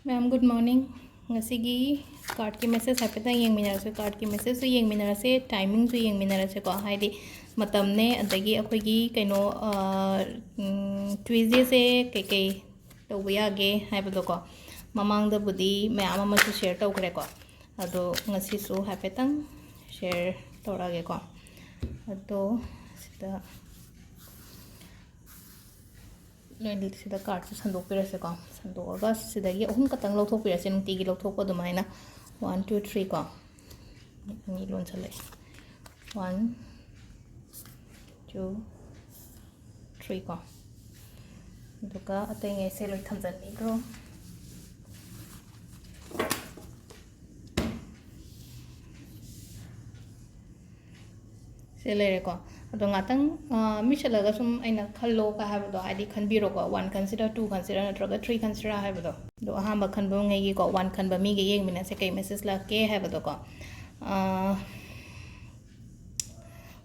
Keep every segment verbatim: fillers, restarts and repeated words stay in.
Ma'am, good morning. ꯉꯁꯤꯒꯤ cardꯀꯤ message ꯍꯥꯏꯐꯦꯠꯇꯪ ꯌꯦꯡꯃꯤꯟꯅꯔꯁꯦ꯫ Cardꯀꯤ messageꯁꯨ ꯌꯦꯡꯃꯤꯟꯅꯔꯁꯦ, timingꯁꯨ ꯌꯦꯡꯃꯤꯟꯅꯔꯁꯦꯀꯣ꯫ ꯍꯥꯏꯗꯤ ꯃꯇꯝꯅꯦ, ꯑꯗꯒꯤ ꯑꯩꯈꯣꯏꯒꯤ ꯀꯩꯅꯣ, ꯑ, ꯎꯝ, Tuesdayꯁꯦ ꯀꯩꯀꯩ ꯇꯧꯕ ꯌꯥꯒꯦ ꯍꯥꯏꯕꯗꯣꯀꯣ꯫ ꯃꯃꯥꯡꯗꯕꯨꯗꯤ ꯃꯌꯥꯝ ꯑꯃꯁꯨ share ꯇꯧꯈ꯭ꯔꯦꯀꯣ꯫ ꯑꯗꯣ ꯉꯁꯤꯁꯨ ꯍꯥꯏꯐꯦꯠꯇꯪ share ꯇꯧꯔꯛꯑꯒꯦꯀꯣ꯫ ꯑꯗꯣ ꯁꯤꯗ ꯂꯣꯏꯅ ꯁꯤꯗ cardꯁꯦ ꯁꯟꯗꯣꯛꯄꯤꯔꯁꯦꯀꯣ꯫ ꯁꯟꯗꯣꯛꯑꯒ ꯁꯤꯗꯒꯤ ꯑꯍꯨꯝ ꯈꯛꯇꯪ ꯂꯧꯊꯣꯛꯄꯤꯔꯁꯦ, ꯅꯨꯡꯇꯤꯒꯤ ꯂꯧꯊꯣꯛꯄ ꯑꯗꯨꯃꯥꯏꯅ꯫ One, two, three ꯀꯣ꯫ ꯑꯅꯤ ꯂꯣꯟꯁꯜꯂꯛꯑꯦ꯫ One, two, three ꯀꯣ꯫ ꯑꯗꯨꯒ ꯑꯇꯩꯉꯩꯁꯦ ꯂꯣꯏ ꯊꯝꯖꯟꯕꯤꯈ꯭ꯔꯣ꯫ ꯁꯤ ꯂꯩꯔꯦꯀꯣ꯫ ꯑꯗꯣ ꯉꯥꯛꯇꯪ, ꯑ, ꯃꯤꯠꯁꯤꯠꯂꯒ ꯁꯨꯝ ꯑꯩꯅ ꯈꯜꯂꯣ ꯀ ꯍꯥꯏꯕꯗꯣ, ꯍꯥꯏꯗꯤ ꯈꯟꯕꯤꯔꯣꯀꯣ꯫ One ꯈꯟꯁꯤꯔꯥ, two ꯈꯟꯁꯤꯔꯥ, ꯅꯠꯇ꯭ꯔꯒ three ꯈꯟꯁꯤꯔꯥ ꯍꯥꯏꯕꯗꯣ꯫ ꯑꯗꯣ ꯑꯍꯥꯟꯕ ꯈꯟꯕꯉꯩꯒꯤꯀꯣ, one ꯈꯟꯕ ꯃꯤꯒ ꯌꯦꯡꯃꯤꯟꯅꯁꯦ, ꯀꯩ message ꯂꯥꯛꯀꯦ ꯍꯥꯏꯕꯗꯣꯀꯣ꯫ ꯑ,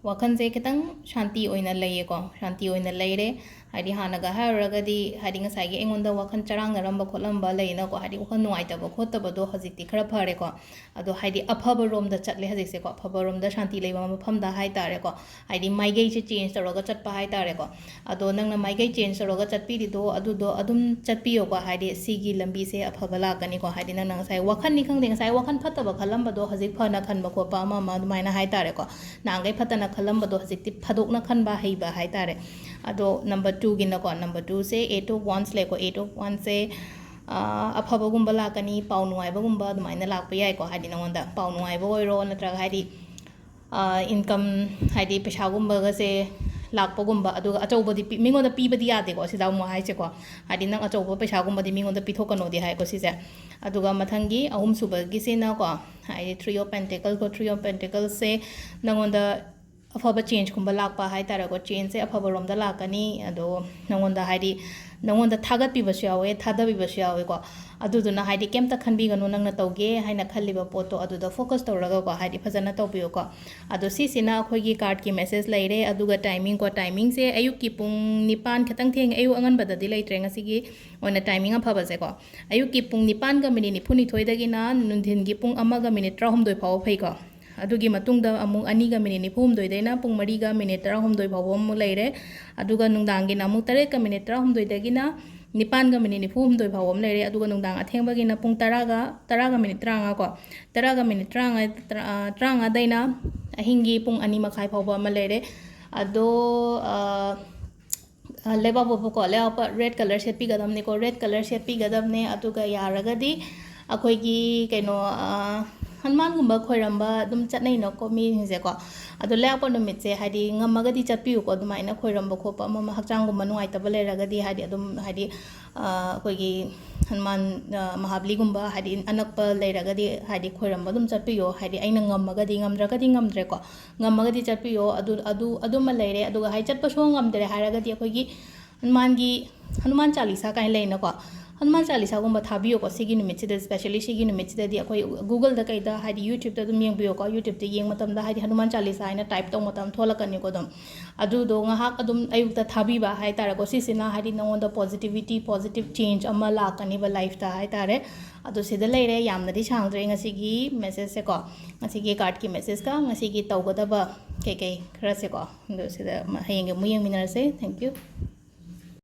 ꯋꯥꯈꯜꯁꯦ ꯈꯤꯇꯪ ꯁꯥꯟꯇꯤ ꯑꯣꯏꯅ ꯂꯩꯌꯦꯀꯣ, ꯁꯥꯟꯇꯤ ꯑꯣꯏꯅ ꯂꯩꯔꯦ꯫ ꯍꯥꯏꯗꯤ ꯍꯥꯟꯅꯒ ꯍꯥꯏꯔꯨꯔꯒꯗꯤ, ꯍꯥꯏꯗꯤ ꯉꯁꯥꯏꯒꯤ ꯑꯩꯉꯣꯟꯗ ꯋꯥꯈꯜ ꯆꯔꯥꯡꯅꯔꯝꯕ ꯈꯣꯠꯂꯝꯕ ꯂꯩꯅꯀꯣ, ꯍꯥꯏꯗꯤ ꯋꯥꯈꯜ ꯅꯨꯡꯉꯥꯏꯇꯕ ꯈꯣꯠꯇꯕꯗꯣ ꯍꯧꯖꯤꯛꯇꯤ ꯈꯔ ꯐꯔꯦꯀꯣ꯫ ꯑꯗꯣ ꯍꯥꯏꯗꯤ ꯑꯐꯕ ꯔꯣꯝꯗ ꯆꯠꯂꯦ ꯍꯧꯖꯤꯛꯁꯦꯀꯣ, ꯑꯐꯕ ꯔꯣꯝꯗ ꯁꯥꯟꯇꯤ ꯂꯩꯕ ꯃꯐꯝꯗ ꯍꯥꯏ ꯇꯥꯔꯦꯀꯣ, ꯍꯥꯏꯗꯤ ꯃꯥꯏꯀꯩꯁꯦ change ꯇꯧꯔꯒ ꯆꯠꯄ ꯍꯥꯏ ꯇꯥꯔꯦꯀꯣ꯫ ꯑꯗꯣ ꯅꯪꯅ ꯃꯥꯏꯀꯩ change ꯇꯧꯔꯒ ꯆꯠꯄꯤꯔꯤꯗꯣ ꯑꯗꯨꯗꯣ ꯑꯗꯨꯝ ꯆꯠꯄꯤꯌꯣꯀꯣ, ꯍꯥꯏꯗꯤ ꯁꯤꯒꯤ ꯂꯝꯕꯤꯁꯦ ꯑꯐꯕ ꯂꯥꯛꯀꯅꯤꯀꯣ꯫ ꯍꯥꯏꯗꯤ ꯅꯪꯅ ꯉꯁꯥꯏ ꯋꯥꯈꯜꯅꯤ ꯈꯪꯗꯦ, ꯉꯁꯥꯏ ꯋꯥꯈꯜ ꯐꯠꯇꯕ ꯈꯜꯂꯝꯕꯗꯣ ꯍꯧꯖꯤꯛ ꯐꯅ ꯈꯟꯕ ꯈꯣꯠꯄ ꯑꯃ ꯑꯃ ꯑꯗꯨꯃꯥꯏꯅ ꯍꯥꯏ ꯇꯥꯔꯦꯀꯣ꯫ ꯅꯍꯥꯟꯈꯩ ꯐꯠꯇꯅ ꯈꯜꯂꯝꯕꯗꯣ ꯍꯧꯖꯤꯛꯇꯤ ꯐꯥꯗꯣꯛꯅ ꯈꯟꯕ ꯍꯩꯕ ꯍꯥꯏ ꯇꯥꯔꯦ꯫ ꯑꯗꯣ number twoꯒꯤꯅꯀꯣ, number twoꯁꯦ Eight of Wands ꯂꯩꯀꯣ, Eight of Wandsꯁꯦ, ꯑ, ꯑꯐꯕꯒꯨꯝꯕ ꯂꯥꯛꯀꯅꯤ, ꯄꯥꯎ ꯅꯨꯡꯉꯥꯏꯕꯒꯨꯝꯕ ꯑꯗꯨꯃꯥꯏꯅ ꯂꯥꯛꯄ ꯌꯥꯏꯀꯣ꯫ ꯍꯥꯏꯗꯤ ꯅꯉꯣꯟꯗ ꯄꯥꯎ ꯅꯨꯡꯉꯥꯏꯕ ꯑꯣꯏꯔꯣ, ꯅꯠꯇ꯭ꯔꯒ ꯍꯥꯏꯗꯤ, ꯑ, income, ꯍꯥꯏꯗꯤ ꯄꯩꯁꯥꯒꯨꯝꯕꯒꯁꯦ ꯂꯥꯛꯄꯒꯨꯝꯕ, ꯑꯗꯨꯒ ꯑꯆꯧꯕꯗꯤ ꯄꯤ-, ꯃꯤꯉꯣꯟꯗ ꯄꯤꯕꯗꯤ ꯌꯥꯗꯦꯀꯣ, ꯁꯤꯗ ꯑꯃꯨꯛ ꯍꯥꯏꯁꯦꯀꯣ꯫ ꯍꯥꯏꯗꯤ ꯅꯪ ꯑꯆꯧꯕ ꯄꯩꯁꯥꯒꯨꯝꯕꯗꯤ ꯃꯤꯉꯣꯟꯗ ꯄꯤꯊꯣꯛꯀꯅꯣꯗꯤ ꯍꯥꯏꯀꯣ ꯁꯤꯁꯦ꯫ ꯑꯗꯨꯒ ꯃꯊꯪꯒꯤ ꯑꯍꯨꯝꯁꯨꯕꯒꯤꯁꯤꯅꯀꯣ, ꯍꯥꯏꯗꯤ Three of Pentacles ꯀꯣ, Three of Pentaclesꯁꯦ ꯅꯉꯣꯟꯗ ꯑꯐꯕ ꯆꯦꯟꯖꯀꯨꯝꯕ ꯂꯥꯛꯄ ꯍꯥꯏ ꯇꯥꯔꯦꯀꯣ, ꯆꯦꯟꯖꯁꯦ ꯑꯐꯕꯔꯣꯝꯗ ꯂꯥꯛꯀꯅꯤ꯫ ꯑꯗꯣ ꯅꯪꯉꯣꯟꯗ ꯍꯥꯏꯗꯤ ꯅꯪꯉꯣꯟꯗ ꯊꯥꯒꯠꯄꯤꯕꯁꯨ ꯌꯥꯎꯋꯦ, ꯊꯥꯗꯕꯤꯕꯁꯨ ꯌꯥꯎꯋꯦꯀꯣ꯫ ꯑꯗꯨꯗꯨꯅ ꯍꯥꯏꯗꯤ ꯀꯩꯝꯇ ꯈꯟꯕꯤꯒꯅꯨ, ꯅꯪꯅ ꯇꯧꯒꯦ ꯍꯥꯏꯅ ꯈꯜꯂꯤꯕ ꯄꯣꯠꯇꯣ ꯑꯗꯨꯗ ꯐꯣꯀꯁ ꯇꯧꯔꯒꯀꯣ, ꯍꯥꯏꯗꯤ ꯐꯖꯅ ꯇꯧꯕꯤꯌꯨꯀꯣ꯫ ꯑꯗꯣ ꯁꯤꯁꯤꯅ ꯑꯩꯈꯣꯏꯒꯤ ꯀꯥꯔꯠꯀꯤ ꯃꯦꯁꯦꯖ ꯂꯩꯔꯦ꯫ ꯑꯗꯨꯒ ꯇꯥꯏꯃꯤꯡꯀꯣ, ꯇꯥꯏꯃꯤꯡꯁꯦ ꯑꯌꯨꯛꯀꯤ ꯄꯨꯡ ꯅꯤꯄꯥꯟ, ꯈꯤꯇꯪ ꯊꯦꯡꯉꯦ, ꯑꯌꯨꯛ ꯑꯉꯟꯕꯗꯗꯤ ꯂꯩꯇ꯭ꯔꯦ ꯉꯁꯤꯒꯤ ꯑꯣꯏꯅ ꯇꯥꯏꯃꯤꯡ ꯑꯐꯕꯁꯦꯀꯣ꯫ ꯑꯌꯨꯛꯀꯤ ꯄꯨꯡ ꯅꯤꯄꯥꯟꯒ ꯃꯤꯅꯤꯠ ꯅꯤꯐꯨꯅꯤꯊꯣꯏꯗꯒꯤꯅ ꯅꯨꯡꯊꯤꯟꯒꯤ ꯄꯨꯡ ꯑꯃꯒ ꯃꯤꯅꯤꯠ ꯇꯔꯥꯍꯨꯝꯗꯣꯏ ꯐꯥꯎꯕ ꯐꯩꯀꯣ꯫ ꯑꯗꯨꯒꯤ ꯃꯇꯨꯡꯗ ꯑꯃꯨꯛ ꯑꯅꯤꯒ ꯃꯤꯅꯤꯠ ꯅꯤꯐꯨ ꯍꯨꯝꯗꯣꯏꯗꯩꯅ ꯄꯨꯡ ꯃꯔꯤꯒ ꯃꯤꯅꯤꯠ ꯇꯔꯥꯍꯨꯝꯗꯣꯏ ꯐꯥꯎꯕ ꯑꯃꯨꯛ ꯂꯩꯔꯦ꯫ ꯑꯗꯨꯒ ꯅꯨꯡꯗꯥꯡꯒꯤꯅ ꯑꯃꯨꯛ ꯇꯔꯦꯠꯀ ꯃꯤꯅꯤꯠ ꯇꯔꯥꯍꯨꯝꯗꯣꯏꯗꯒꯤꯅ ꯅꯤꯄꯥꯟꯒ ꯃꯤꯅꯤꯠ ꯅꯤꯐꯨ ꯍꯨꯝꯗꯣꯏ ꯐꯥꯎꯕ ꯑꯃ ꯂꯩꯔꯦ꯫ ꯑꯗꯨꯒ ꯅꯨꯡꯗꯥꯡ ꯑꯊꯦꯡꯕꯒꯤꯅ ꯄꯨꯡ ꯇꯔꯥꯒ, ꯇꯔꯥꯒ ꯃꯤꯅꯤꯠ ꯇꯔꯥꯃꯉꯥ ꯀꯣ, ꯇꯔꯥꯒ ꯃꯤꯅꯤꯠ ꯇꯔꯥꯃꯉꯥ, ꯇꯔꯥ-, ꯑ, ꯇꯔꯥꯃꯉꯥꯗꯩꯅ ꯑꯍꯤꯡꯒꯤ ꯄꯨꯡ ꯑꯅꯤ ꯃꯈꯥꯏ ꯐꯥꯎꯕ ꯑꯃ ꯂꯩꯔꯦ꯫ ꯑꯗꯣ, ꯑ, ꯑ, ꯂꯩꯕꯥꯛꯄꯣꯛꯄꯀꯣ, ꯂꯩꯕꯥꯛꯄꯣꯛꯄ ꯔꯦꯗ ꯀꯂꯔ ꯁꯦꯠꯄꯤꯒꯗꯕꯅꯤꯀꯣ, ꯔꯦꯗ ꯀꯂꯔ ꯁꯦꯠꯄꯤꯒꯗꯕꯅꯦ꯫ ꯑꯗꯨꯒ ꯌꯥꯔꯒꯗꯤ ꯑꯩꯈꯣꯏꯒꯤ ꯀꯩꯅꯣ, ꯑ, ꯍꯅꯨꯃꯥꯟꯒꯨꯝꯕ ꯈꯣꯏꯔꯝꯕ ꯑꯗꯨꯝ ꯆꯠꯅꯩꯅꯀꯣ ꯃꯤꯁꯤꯡꯁꯦꯀꯣ꯫ ꯑꯗꯣ ꯂꯩꯕꯥꯛꯄꯣꯛꯄ ꯅꯨꯃꯤꯠꯁꯦ ꯍꯥꯏꯗꯤ ꯉꯝꯃꯒꯗꯤ ꯆꯠꯄꯤꯌꯨꯀꯣ, ꯑꯗꯨꯃꯥꯏꯅ ꯈꯣꯏꯔꯝꯕ ꯈꯣꯠꯄ ꯑꯃ, ꯑꯃ ꯍꯛꯆꯥꯡꯒꯨꯝꯕ ꯅꯨꯡꯉꯥꯏꯇꯕ ꯂꯩꯔꯒꯗꯤ ꯍꯥꯏꯗꯤ ꯑꯗꯨꯝ ꯍꯥꯏꯗꯤ, ꯑ, ꯑꯩꯈꯣꯏꯒꯤ ꯍꯅꯨꯃꯥꯟ, ꯑ, ꯃꯍꯥꯕꯂꯤꯒꯨꯝꯕ ꯍꯥꯏꯗꯤ ꯑꯅꯛꯄ ꯂꯩꯔꯒꯗꯤ ꯍꯥꯏꯗꯤ ꯈꯣꯏꯔꯝꯕ ꯑꯗꯨꯝ ꯆꯠꯄꯤꯌꯣ꯫ ꯍꯥꯏꯗꯤ ꯑꯩꯅ ꯉꯝꯃꯒꯗꯤ, ꯉꯝꯗ꯭ꯔꯒꯗꯤ ꯉꯝꯗ꯭ꯔꯦꯀꯣ, ꯉꯝꯃꯒꯗꯤ ꯆꯠꯄꯤꯌꯣ꯫ ꯑꯗꯨ, ꯑꯗꯨ, ꯑꯗꯨꯃ ꯂꯩꯔꯦ꯫ ꯑꯗꯨꯒ ꯍꯥꯏ ꯆꯠꯄ ꯁꯨꯡꯉꯝ ꯉꯝꯗ꯭ꯔꯦ ꯍꯥꯏꯔꯒꯗꯤ ꯑꯩꯈꯣꯏꯒꯤ ꯍꯅꯨꯃꯥꯟꯒꯤ, ꯍꯅꯨꯃꯥꯟ ꯆꯥꯂꯤꯁꯥ ꯀꯥꯏꯅ ꯂꯩꯅꯀꯣ, ꯍꯅꯨꯃꯥꯟ ꯆꯥꯂꯤꯁꯥꯒꯨꯝꯕ ꯊꯥꯕꯤꯌꯣꯀꯣ꯫ ꯁꯤꯒꯤ ꯅꯨꯃꯤꯠꯁꯤꯗ, specially ꯁꯤꯒꯤ ꯅꯨꯃꯤꯠꯁꯤꯗꯗꯤ ꯑꯩꯈꯣꯏ Google-ꯗ ꯀꯩꯗ ꯍꯥꯏꯗꯤ YouTube-ꯇ ꯑꯗꯨꯝ ꯌꯦꯡꯕꯤꯌꯣꯀꯣ꯫ YouTube-ꯇ ꯌꯦꯡꯕ ꯃꯇꯝꯗ ꯍꯥꯏꯗꯤ ꯍꯅꯨꯃꯥꯟ ꯆꯥꯂꯤꯁꯥ ꯍꯥꯏꯅ type ꯇꯧꯕ ꯃꯇꯝꯗ ꯊꯣꯛꯂꯛꯀꯅꯤꯀꯣ꯫ ꯑꯗꯨꯝ ꯑꯗꯨꯗꯣ ꯉꯥꯏꯍꯥꯛ ꯑꯗꯨꯝ ꯑꯌꯨꯛꯇ ꯊꯥꯕꯤꯕ ꯍꯥꯏ ꯇꯥꯔꯦꯀꯣ꯫ ꯁꯤꯁꯤꯅ ꯍꯥꯏꯗꯤ ꯅꯉꯣꯟꯗ positivity, positive change ꯑꯃ ꯂꯥꯛꯀꯅꯤꯕ life-ꯇ ꯍꯥꯏ ꯇꯥꯔꯦ꯫ ꯑꯗꯣ ꯁꯤꯗ ꯂꯩꯔꯦ, ꯌꯥꯝꯅꯗꯤ ꯁꯥꯡꯗ꯭ꯔꯦ ꯉꯁꯤꯒꯤ message-ꯁꯦꯀꯣ, ꯉꯁꯤꯒꯤ card-ꯀꯤ message-ꯀ ꯉꯁꯤꯒꯤ ꯇꯧꯒꯗꯕ ꯀꯩꯀꯩ ꯈꯔꯁꯦꯀꯣ꯫ ꯑꯗꯣ ꯁꯤꯗ ꯃ-, ꯍꯌꯦꯡꯒꯤ ꯑꯃꯨꯛ ꯌꯦꯡꯃꯤꯟꯅꯔꯁꯦ꯫ Thank you꯫